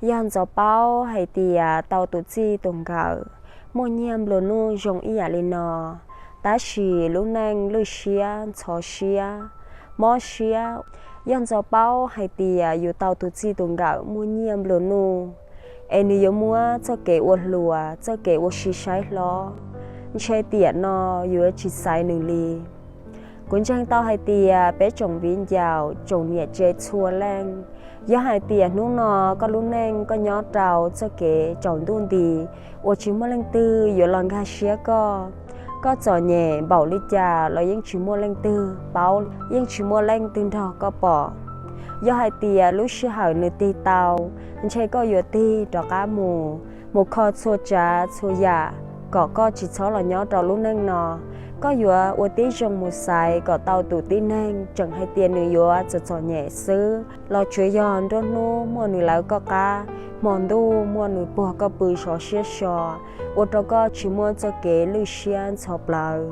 Yog ntxov paub hais tias tau tus txij tus nkawm, muaj nyiaj nplua nuj zoo ib yam li no, tab sis lub neej lwj siab ntxhov siab, mob siab. Yog ntxov paub hais tias yus tau tus txij tus nkawm muaj nyiaj nplua nuj, es nws yuav muab txoj kev ua hluas, txoj kev ua si saib hlob, ntshe tiam no yuav tsis xaiv nws li. Kuv ntseeg tau hais tias peb tsoom viv ncaus, tsoom niam tsev txhua leej, yog hais tias hnub no koj lub neej koj nyob rau txoj kev tsaus ntuj nti uas tsis muaj leej twg yuav los nkag siab koj, koj txom nyem npaum li cas los yeej tsis muaj leej twg paub, yeej tsis muaj leej twg nrog koj pom. Yog hais tias lub sij hawm nws tig tau, ntshe koj yuav tig rov qab mus, mus kho txhua tsav txhua yam kom koj tsis txhob los nyob rau lub neej no. Koj yuav ua tib zoo mus xaiv kom tau tus tib neeg tseem hais tias nws yuav txom txom nyem xwb los tsuav yog nruab hnub muaj nws lawv koj qab, hmo ntuj muaj nws puag koj pw sov siab so, ua rau koj tsis muaj txoj kev lwj siab ntxhov plawv.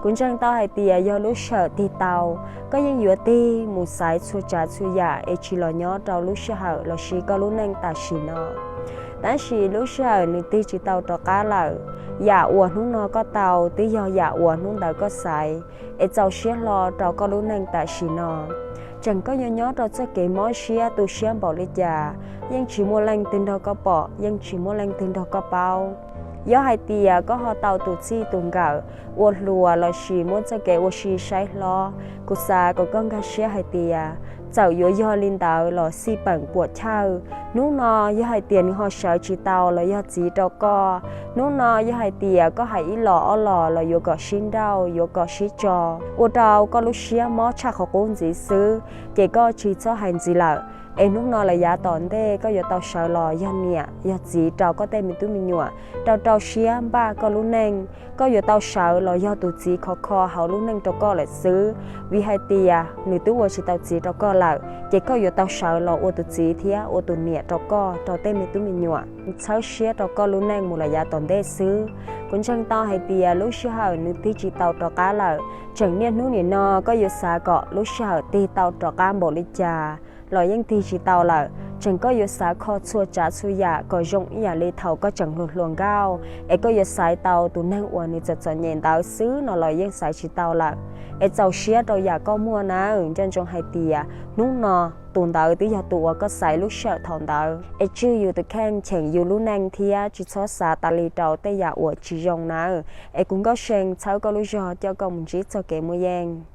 Kuv ntseeg tau hais tias yog lub sij hawm tig tau, koj yeej yuav tig mus xaiv txhua tsav txhua yam es tsis los nyob rau lub sij hawm lossis koj lub neej tam sim no. Tab sis lub sij hawm nws tig tsis tau rov qab lawm, yam uas hnub no koj tau twb yog yam uas hnub ntawd koj xaiv, es txaus siab hlo rau koj lub neej tam sim no. Tseem koj yuav nyob rau txoj kev mob siab tu siab npaum li cas, yeej tsis muaj leej twg nrog koj pom, yeej tsis muaj leej twg nrog koj paub. Yog hais tias koj ho tau tus txij tus nkawm ua hluas lossis muab txoj kev ua si saib hlob, kuv xav kom koj nkag siab hais tias txawm yuav yog li ntawd los xij peem puam chawj. Hnub no yog hais tias nws ho sawv tsis tau los yog txiv rau koj, hnub no yog hais tias koj hais ib los ob los los yuav kom sib nrauj, yuav kom sib tso, ua rau koj lub siab mob tshaj qhov qub ntxiv xwb, ces koj tsis txhob hais ntxiv lawm. Es hnub no los yav tom ntej koj yuav tau sawv los yog niam yog txiv rau koj tej me tub me nyuam, rau rau siab npaj koj lub neej. Koj yuav tau sawv los yog tus txiv khov kho hauv lub neej rau koj lawm xwb, vim hais tias nws twb ua tsis tau txiv rau koj lawm, ces koj yuav tau sawv los ua tus txiv thiab ua tus niam rau koj, rau tej me tub me nyuam. Txhawb siab rau koj lub neej mus los yav tom ntej xwb. Kuv ntseeg tau hais tias lub sij hawm nws tig tsis tau rov qab lawm. Tseem niaj hnub nim no koj yuav xav kom lub sij hawm tig tau rov qab npaum li cas los yeej tig tsis tau lawm. Tseem koj yuav xav kho txhua tsav txhua yam kom zoo ib yam li thaum koj tseem hluas hluas nkauj, es koj yuav xaiv tau tus neeg uas nws txom txom nyem ntawd xwb no los yeej xaiv tsis tau lawm. Es txaus siab rau yam koj muaj nawb, nco ntsoov hais tias hnub no tus ntawd twb yog tus uas koj xaiv lub sij hawm thaum ntawd. Es tswj yus tus kheej, cheem yus lub neej thiab tsis txhob xav tas li rau tej yam uas tsis zoo nawb. Es kuv Nkauj See txhawb koj lub zog coj koj mus ntsib txoj kev muaj yeej.